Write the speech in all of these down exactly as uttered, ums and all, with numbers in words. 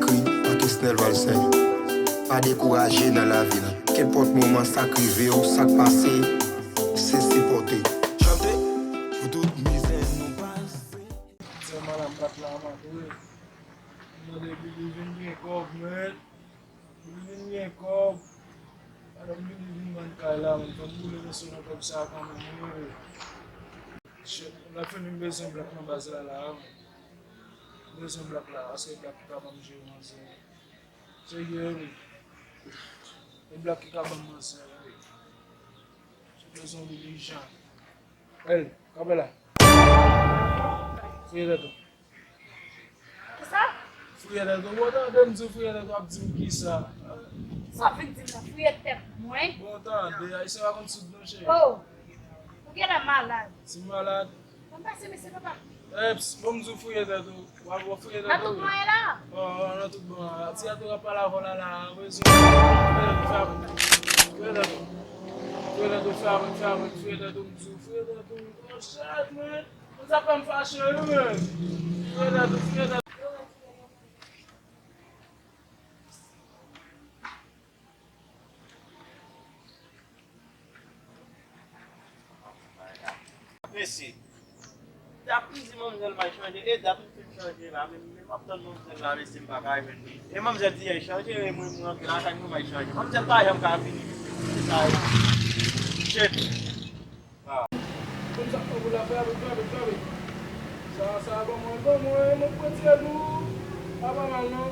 Kri pa Kesnel Valcin. Pa dekouraje nan lavi l. Kenpòt moman sa k rive w, sa k pase, se sipòte. Chante pou tout mizè nou pase. Sèlman la m pa t la, m ap ri. Mwen depi li vin gen kòb, men. Li vin gen kòb. Alò, m vin, vin vann kay la, men fò m boule mesye nan kòb sa kanmenm, wi. Shit, la fini m bezwen blòk nan baz la, la, wi. M bezwen blòk la, paske blòk ki ka ban m jere manzè. Serye, wi. E blòk ki ka ban m manzè, wi. M bezwen li ijan. El, kanpe la. Fouye tèt ou. Kisa? Fouye tèt ou. Bon, tande m di w fouye tèt ou, ap di m kisa. Sa w vin di m nan, fouye tèt mwen? Bon, tande, Ayisyen pa konn soud non, cheri. Oh, ou genlè malad. Si m malad? Ban m pase, mesye, papa. Eps, bon, m di w fouye tèt ou. W ap fouye tèt ou. Nan tout mwen la? Oh, oh, nan tout bon. Ti a tou ap pale avè w la, la. Fouye tèt ou, fè avè m. Fouye tèt ou. Fouye tèt ou, fè avè m, fè avè m. Fouye tèt ou, m di w fouye tèt ou. Oh, shit, man. Sa fè m fache, wi, men. Fouye tèt ou, fouye tèt ou. Mesye, dat m di manmzèl pral chanje, e dat m fin chanje la, men, men m ap tann manmzèl la, mesye, m pa ka jwenn li. E manmzèl di yè chanje, e mwen, mwen rantre lakay mwen, m al chanje. Manmzèl pa janm ka vini, mesye, se sa ye. Shit. Ah. Konn sa k fè pou l ap fè, fè, fè, fè. Sa, sa, ban mwen, ban mwen, mwen pran ti tou. A pa mal, non.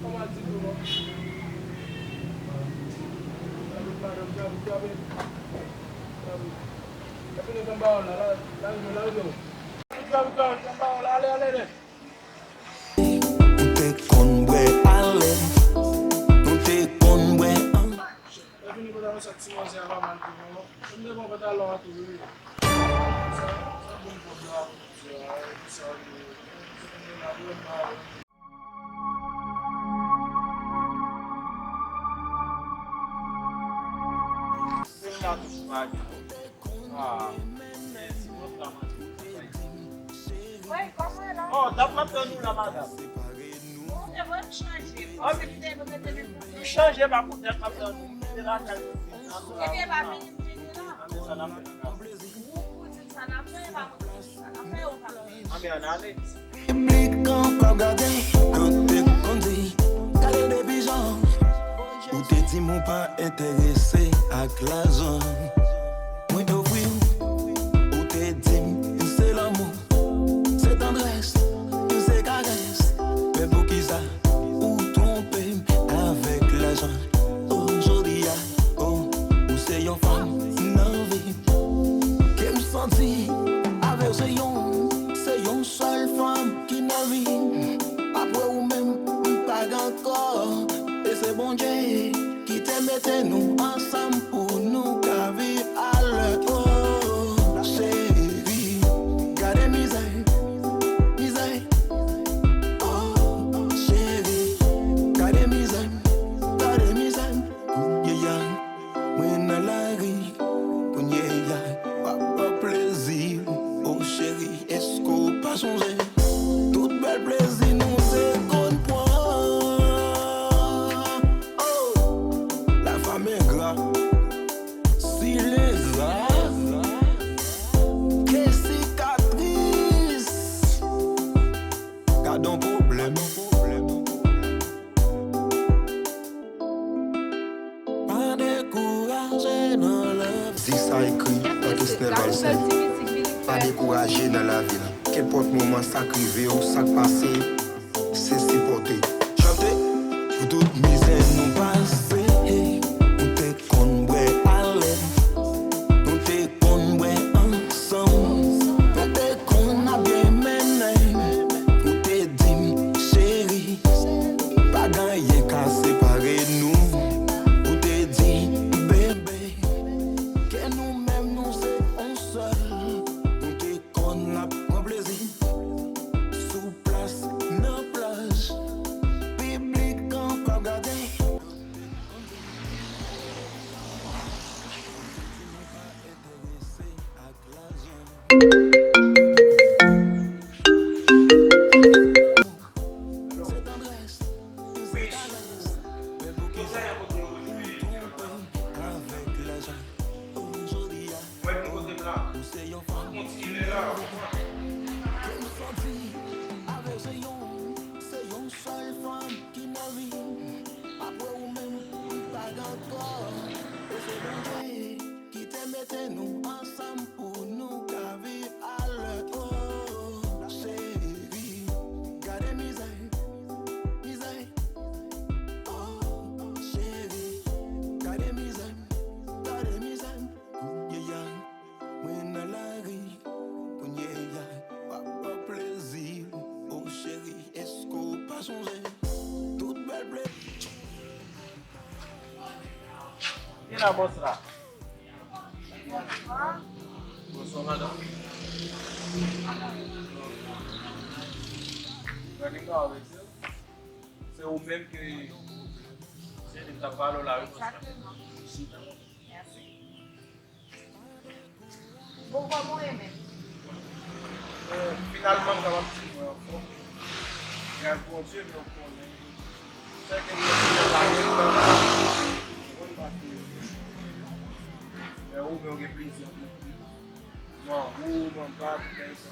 Pa mal ditou, non. Gade, madanm, gade, gade. Gade. Epi nou fè m ba w la, la, la, la, la, la. Gade, gade, gade, fè m ba w la, ale, ale, ale. Ou te konn bwè alè, nou te konn bwè an. Lè fini pantalon sa ti manzè a pa mal tou non. M te pran pantalon an tou wi. Sa, sa bon kòb la pou di a, epi sa li. Fè m la tou sou pa gen. Ah, men si mwen flaman tou. Wi, kòman la? Oh, dat m ap tann ou la, madanm. Ou te vle chanje, paske m te vle mete menm pou... M chanje pa poutèt m ap tann ou. M te lakay ou. Ebyen, pa vini, m vini la. Anben sa n ap fè la. Ou pou di m sa n ap fè, pa pou di m sa n ap fè, ou pa fè. Anben, ann ale. Piblik an p ap gade, yo te konn di, gade depi jan. Ou te di m ou pa enterese ak lajan. Mwen ofri w, ou te di m se lanmou. Se tandrès, se karès. Men poukisa ou twonpe m avèk lajan? O, jodi a, o, ou se yon fanm nan vi m. Ke m santi avè w se yon, se yon sèl fanm ki nan vi m. Apre ou menm, m pa gen ankò. E se Bondye ki te mete nou ansanm pou nou ka viv alè. Oh, cheri, gade mizè, mizè. Oh, cheri, gade mizè, gade mizè. Kounye a, mwen nan lari, kounye a, w ap pran plezi. Oh, cheri, èske w pa sonje tout bèl plezi nou te konn pran? Oh, la femme ingrate, si leza, ke sikatris, gad on pwoblèm. Pa dekouraje nan lè. Di sa ekri pa Kesnel Valcin. Pa dekouraje nan lavi l. Kenpòt moman sa k rive w, sa k pase, se sipòte. Chante pou tout mizè nou pase. Ou te konn bwè alè, nou te konn bwè ansanm, nou te konn ap byen mennen. Ou te di m, cheri, pa gen anyen ka separe nou. Ou te di, bebe, ke nou menm nou se yon sèl. Nou te konn ap pran plezi sou plas, nan plaj, piblik an k ap gade. Se tandrès, Rich. Yo fè yon kote yo rich. Mwen vin kote m la. Kontinye la. Ki te mete nou ansanm pou nou ka viv alèz. Oh, cheri, gade mizè, mizè. Oh, cheri, gade mizè, gade mizè. Kounye a, mwen nan lari. Kounye a, w ap pran plezi. Oh, cheri, èske w pa sonje tout bèl plezi? Ki la bòs la? Bonswa, madanm. Gade m ka wè se, se ou menm ke se li t ap pale w la, wi, bòs la. Chita. Mèsi. Bon, kòman w ye menm? Bon, finalman, m kapab di mwen anfòm. Gras Bondye, men w konnen. Sèl ke m gen pou m pale, mwen pa te. Men ou, men w gen plezi anpil. Non, ou, non, pa, men sa.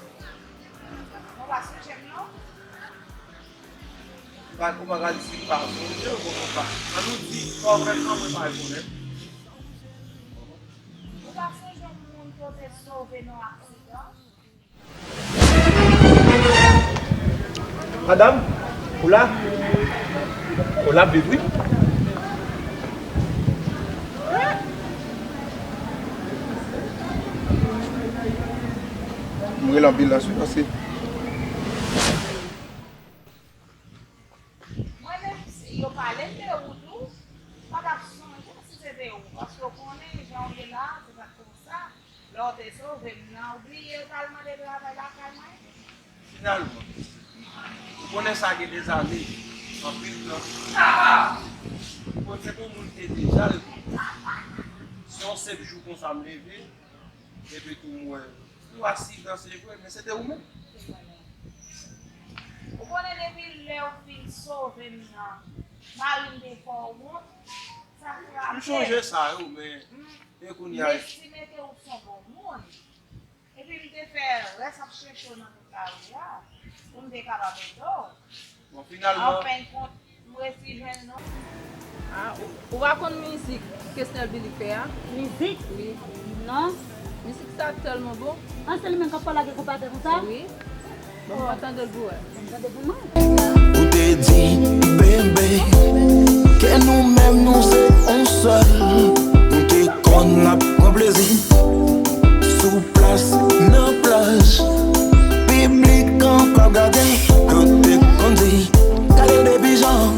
Ou pa sonje m, non? Ou pa, ou pa ka di si m pa sonje w, ou pa. An nou di, kòrèkman, mwen pa rekonèt. Ou pa sonje yon moun ke w te sove nan aksidan? Madanm, ou la? Ou la, viv, wi. M rele anbilans, wi, paske Mwen menm, si yo pale m de ou tou, m pa t ap sonje si se te ou, paske w konnen jan w ye la, se pa t konsa. Lè w te sove m nan, ou bliye yo t al mande travay lakay mwen? Finalman, ou konnen sa gen dezane, anpil tan. Ou konn se pou moun te deja l, se yon senp jou konsa m leve, epi tou m wè. Yon aksidan, se vre, men se te ou menm. Se mwen menm. Ou konnen depi lè w fin sove m nan, mari m te fè w wont, sa frape m. M sonje sa, wi, men, hmm, e kounye a. M estime ke ou se yon bon moun. Epi m te fè rès ap chèche w nan tout lari a, pou m te kapab ede w. Bon, finalman. Anfenntkont, m resi jwenn nou. Ah, ou, ou pa konn mizik Kesnel Billy fè a? Mizik? Wi. Non. Mizik sa tèlman bon. Ah, se li menm k ap pale ak konpatè konsa? Wi. Bon, m ap tande l pou wè. Bon, m tande pou mwen. Ou te di, bebe, ke nou menm nou se yon sèl. Nou te konn ap pran plezi. Sou plas, nan plaj, piblik an k ap gade. Yo te konn di, gade depi jan.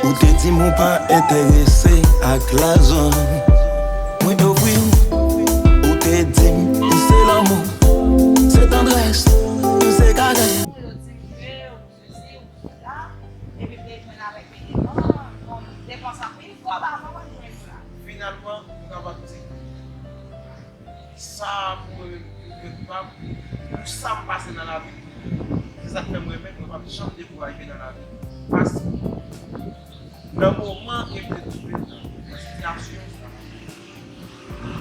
Ou te di m ou pa enterese ak lajan. Mwen ofri w, ou te di m se lanmou, se tandrès, se karès. Yo di m ke ou sesi, ou sela, epi m te jwenn avèk eleman, bon, m depanse anpil kòb avan mwen jwenn ou la. Finalman, m kapab di, sa mwen regrèt pa pou sa m pase nan lavi m. Se sa k fè m renmen, mwen p ap janm dekouraje nan lavi m. Paske nan moman ke m te twouve m nan, nan sitiyasyon sa,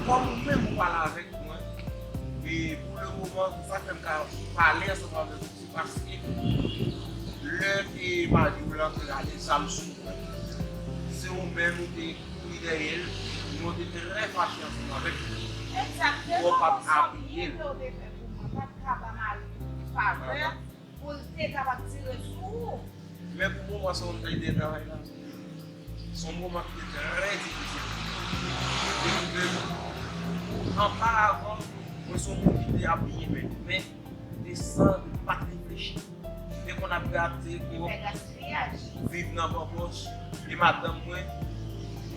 kòm ou menm ou pale avèk mwen, e pou le moman, se sa k fè m ka pale ansanm avèk ou, se paske lè ke mari w lan te rale zam sou mwen, se ou menm ou te kouri dèyè l, nou te trè fache ansanm avèk li. Egzakteman, pou w pa t apiye l. Ou sonje byen ke w te fè pou mwen, pa t ka ba mari m favè pou l te kapab tire sou ou. Men pou moman sa, w te travay la. Se yon moman ki te trè difisil. E mwen menm, anparavan, mwen se yon moun ki te ap byen menm, men te san, pa t reflechi. Te konn ap gate, fè gaspiyaj, viv nan banbòch. E madanm mwen,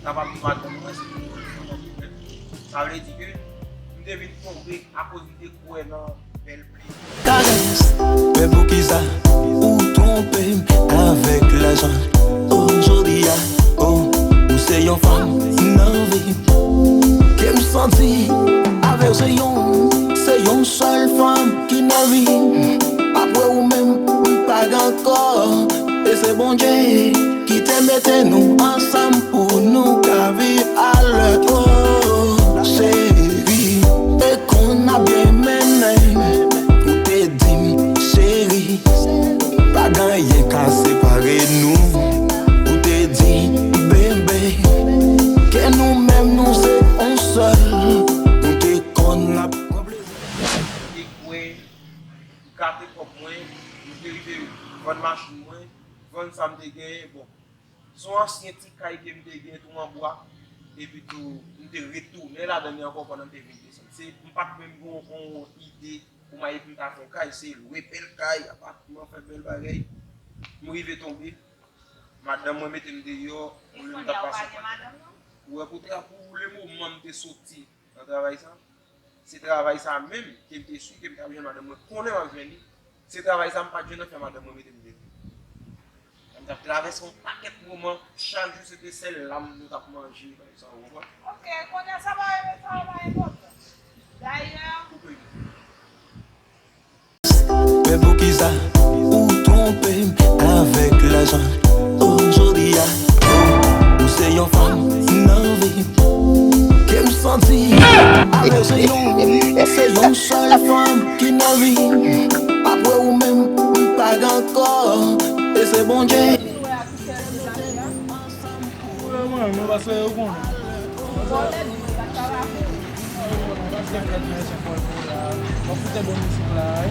sa pa vin madanm mwen, se pou mwen, sa vle di ke m te vin tonbe akoz li te kwè nan bèl plezi. Karès, men poukisa ou twonpe m avèk lajan? Oh, jodi a, oh, ou se yon fanm nan vi m. Ke m santi avè w se yon, se yon sèl fanm ki nan vi m. Apre ou menm, m pa gen ankò. E Se Bondye ki te mete nou ansanm pou nou ka viv alè. Oh, cheri, e konn ap byen mennen. Ou te di m, cheri, pa gen anyen ka separe nou. Ou te di, bebe, ke nou menm nou se yon sèl. Nou te konn ap pran plezi. Te kwè, m gate kòb mwen, m te rive vann machin mwen, vann sa m te genyen. Bon, se yon ansyen ti kay ke m te gen tou an bwa, epi tou, m te retounen ladan li ankò pandan m te vin desann. Se, m pa t menm gen yon, yon ide pou m al epi m ta fè yon kay, se lwe bèl kay, apatman, fè bèl bagay. M rive tonbe, madanm mwen mete m deyò, ou lè m t ap pase. Ou wè, pou tra-, pou le moman m te soti nan travay sa, se travay sa menm ke m te swi ke m t ap jwenn madanm mwen, konnen m ap jwenn li. Se travay sa m pa t jwenn nan fè madanm mwen mete m deyò. M t ap travèse yon pakèt moman, chak jou se te sèl lam nou t ap manje, bagay sa, ou konprann? Ok, kounye a sa pa, sa pa enpòtan. Dayè, Men poukisa ou twonpe m avèk lajan? Oh, jodi a, oh, ou se yon fanm nan vi m. Ke m santi avèk se yon, se yon sèl fanm ki nan vi m. Apre ou menm, m pa gen ankò. E se Bondye. Mwen, mwen, paske yo konnen. Paske fèt mwen se fòl pou la. Mwen koute bon mizik la, wi.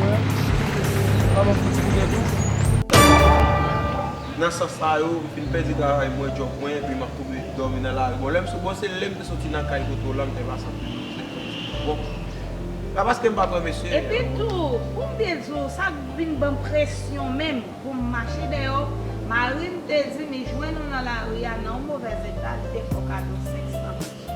Mwen, mwen koute tou. Nan sans sa yo, m fin pèdi travay mwen, djòb mwen, epi m ap tounen dòmi nan lari. Bon, lè m sou, bon, se lè m te soti nan kay kote w la, m te pase anpil mizè. Bon, pa paske m pa pran mesye. Epi tou, pou m te di w, sa k vin ban m presyon menm, pou m mache dèyè w, mari m te di m li jwenn ou nan lari a nan yon movèz eta, li te fè w kado senk san peso.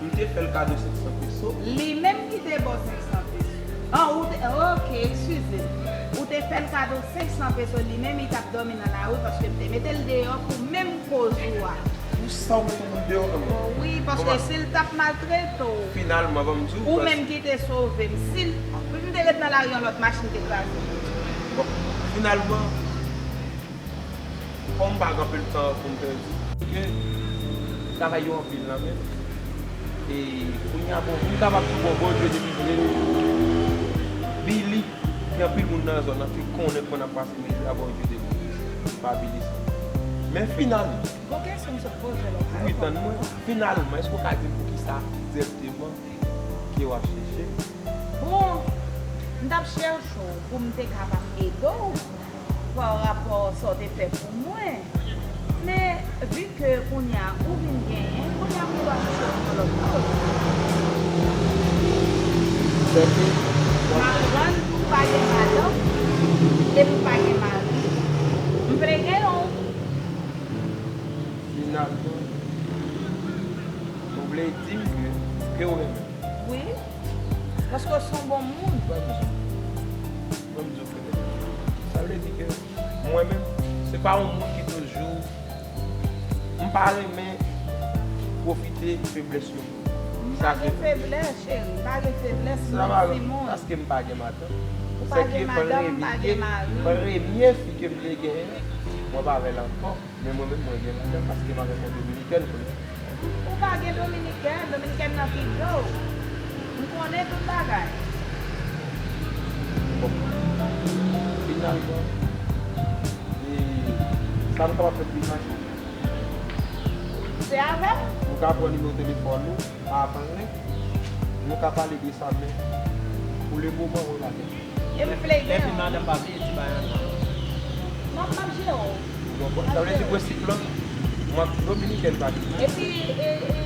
M te fè l kado senk san peso? Li menm ki te ba w senk san peso. An, ou te, ok, eskize m. Ou te fè l kado senk san peso, li menm li t ap dòmi nan lari paske m te mete l deyò pou menm koz ou a. Pou sa w mete moun deyò kanmenm? Wi, paske si l t ap maltrete w, finalman, ban m di w, ou menm ki te sove m. Si l, m te ret nan lari, yon lòt machin te kraze m. Bon, finalman, kòm m pa gen anpil tan pou m pèdi, ke travay yo anpil nan men m. E kounye a, bon, m kapab di, bon, Bondye te vle Billy, gen anpil moun nan zòn nan ki konnen kòman n ap pase mizè a, Bondye te vle pa Billy sa. Men finalman, Gon kesyon m sot poze w la. Wi, tann mwen. Finalman, èske w ka di m poukisa egzakteman ke w ap chèche? Bon, m t ap chèche w pou m te kapab ede w pa rapò sa w te fè pou mwen. Men, vi ke kounye a ou vin genyen, kounye a m dwe chèche yon lòt kote. M aprann tou m pa gen madanm, e m pa gen mari. M vle gen yon. Finalman, ou vle di m ke, ke w renmen m? Wi, paske w se yon bon moun. Ban m di w, ban m di w, frè, sa vle di ke mwen menm, se pa yon moun ki toujou, m pa renmen pwofite feblès yon moun. M pa gen feblès, cheri, m pa gen feblès, m yon timoun. Paske m pa gen madanm. Ou pa gen madanm, m pa gen mari. Premye fi ke m te genyen, mwen pa avè l ankò. Men mwen menm, mwen gen madanm paske m avèk yon dominikèn kounye a. Ou pa gen dominikèn, dominikèn nan pi vye w. M konnen tout bagay. Bon. Finalman, e, sa nou kapab fè pi fasil? Se avè m. Ou ka pran nimewo telefòn ou. Apre, nou ka pale de sa, men pou le moman, mwen pa gen. E m vle gen. Epi madanm pa bliye ti bagay an nan. M ap, m ap jere w. Bon, bon, sa vle di prensip lan, mwen ak Dominikèn pa gen. Epi, e, e,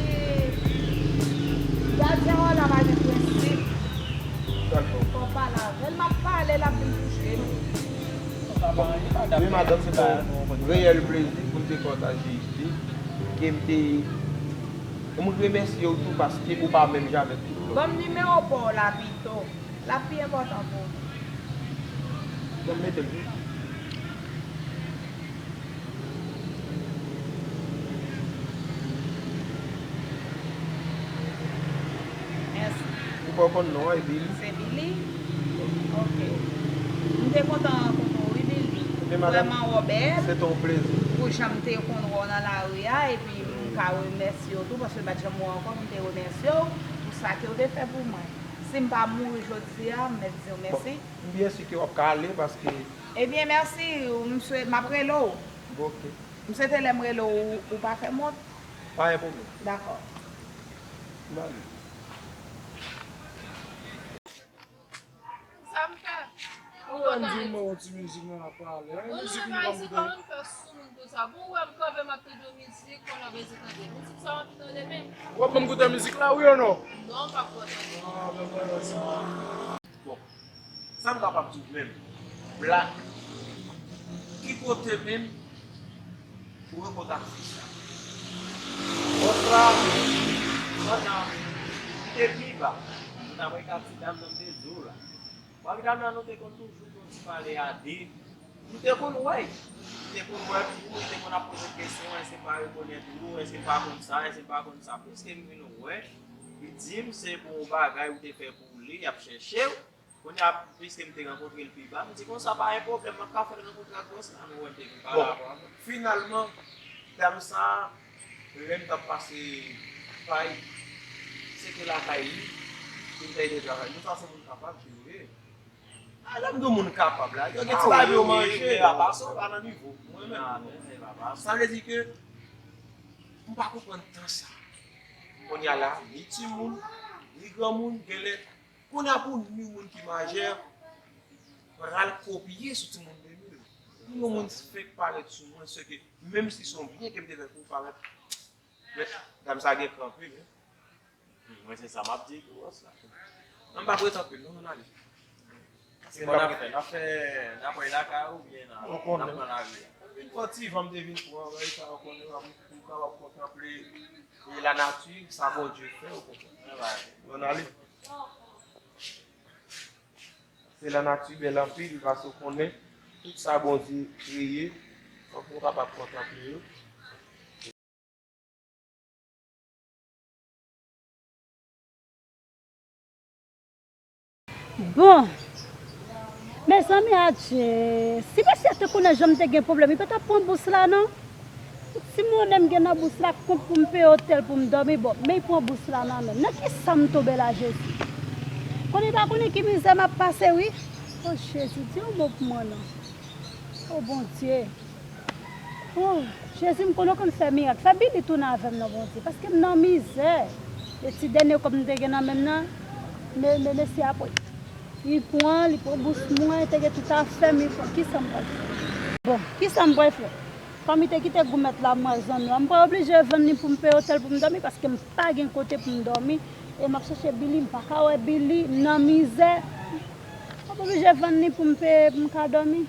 gadyen an la pa gen prensip. Fò w pale avè l, m ap pale, l ap vin touche m. Bon, men madanm, se te yon reyèl plezi pou n te pataje ide, ke m te M remèsye w tou paske ou pa menm jan avèk tout lòt. Ban m nimewo pa w la pito. L ap pi enpòtan pou ou. Ban m mete l tou. Mèsi. Ou pa konn non an, e Billy? Se Billy? Ok. M te kontan Vrèman, Robert, se te yon plezi pou jan m te konn wè w nan lari a, epi m ka remèsye w tou, paske m pa t janm wè w ankò, m te remèsye w pou sa ke w te fè pou mwen. Si m pa mouri jodi a, m mèt di w mèsi. M byen si ke w ap ka ale, paske Ebyen, mèsi, m swe-, m ap rele w. Ok. M swete lè m rele w, ou pa fè m wont. Pa gen pwoblèm. Dakò. M ale. Sa m fè? Ou konn di mwen yon ti mizik nan ap pale. Yon mizik nou pa m koute. Ou nan fè sou moun konsa. Bon, ou wè m kanpe, m ap tande yon mizik, konnen w bezwen tande. Mizik sa w ap tande menm. W ap ban m koute mizik la, wi ou non? Non, m p ap tande. Ah, men mwen wè sa. Bon, sa m kapab di w menm? Black, ki kote menm ou rankontre ak fi sa? Pòs la, pandan li te pi ba, nou t ap wè ak ti dam nan m te di w la. Wè ak dam nan nou te konn toujou fè yon ti pale a de. Nou te konn wè, nou te konn wè tou, li te konn ap poze m kesyon, èske m pa rekonèt ou, èske m pa konn sa, èske m pa konn sa. Pliske m vin wè, li di m se pou yon bagay ou te fè pou li, y ap chèche w. Kounye a, piske m te rankontre l pi ba, m di konsa pa gen pwoblèm, m ap ka fè l rankontre ak bòs la, nou wè m te vin pale avè w. Bon, finalman, dam sa, lè m t ap pase pay, se te lakay li, li te travay. Moun sa se moun kapab, si w vle. A, lè m di w moun kapab la, yo gen ti bagay pou yo manje, papa sa pa nan nivo mwen menm. Sa vle di ke m pa konprann tan sa. Kounye a la, li timoun, li granmoun, genlè Kounye a pou nou moun ki majè, pral kopye sou timoun de nou yo. Pou yon moun fenk parèt sou mwen, se ke menm si se yon byen ke m te fè pou parèt, men dam sa gen kran anpil, wi. Hmm, mwen se sa m ap di tou, bòs la. Non, m pa prete anpil, non, ann ale. Paske n ap fè, n ap fè, n ap fè lakay ou byen nan, n ap pran lari a. Vin pran ti van m te vin pran, bagay sa yo konnen, pou m kapab kontanple e lanati, sa Bondye fè, ou konprann. Ann ale. Se lanati bèl anpil, paske w konnen tout sa Bondye kreye, fòk nou kapab kontanple yo. Bon, mezanmi, adje, si mesye a te konnen jan m te gen pwoblèm, li pa t ap pran bous la, non. Ti monnen m gen nan bous la, kont pou m peye otèl pou m dòmi, bon, men l pran bous la nan men m. Nan kisa m tonbe la, Jezi? Konnen li pa konnen ki mizè m ap pase, wi. O Jezi, di yon mo pou mwen, non. O Bondye. O Jezi, m konnen w konn fè mirak. Fè Billy tounen avè m, non, Bondye, paske m nan mizè. E ti dènye kòb m te gen nan men m nan, men, men mesye a pran. Li pran, li pran bous mwen, te gen tout afè m, li pran. Kisa m pral fè? Bon, kisa m pral fè? Kòm li te kite goumèt la, mwen zanmi an, m pral oblije vann li pou m peye otèl pou m dòmi, paske m pa gen kote pou m dòmi. E m ap chèche Billy, m pa ka wè Billy, m nan mizè. M ap oblije vann li pou m peye, pou m ka dòmi.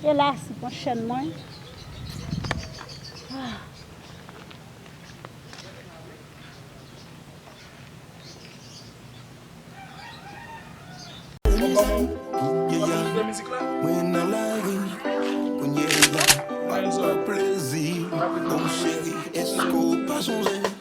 Elas, li pran chèn mwen. Ah. Mwen nan lari, kounye a, pa pran plezi. Oh cheri, èske w pa sonje